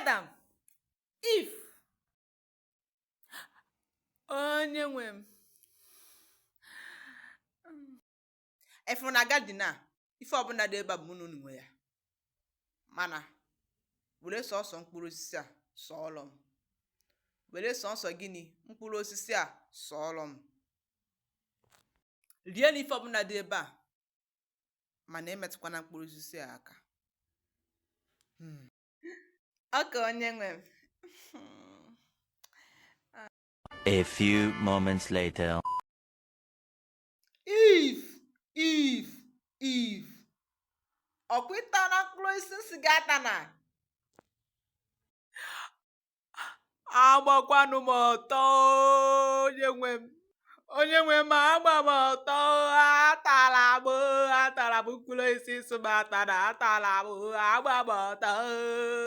Adam, Eve, onye nwe m. Ị fụrụ na garden a, ife ọbụla dị ebe a bụ mụ na unu nwe ya. Mana were sọsọ mkpụrụ osisi a sọọlọ m. Were sọsọ gịnị? Mkpụrụ osisi a sọọlọ m. Rie na ife ọbụla dị ebe a, mana emetụkwana mkpụrụ osisi a aka. Okay, onye nwe m. A few moments later. Eve, Eve, Eve, ọkwa ịta na mkpụrụ osisi m sị gị atana? Agbakwanụ m ọtọ, onye nwe m. Onye nwe m, agba m ọtọ. Atara m, atara m mkpụrụ osisi ị sị m atana. Atara m, agba m ọtọ.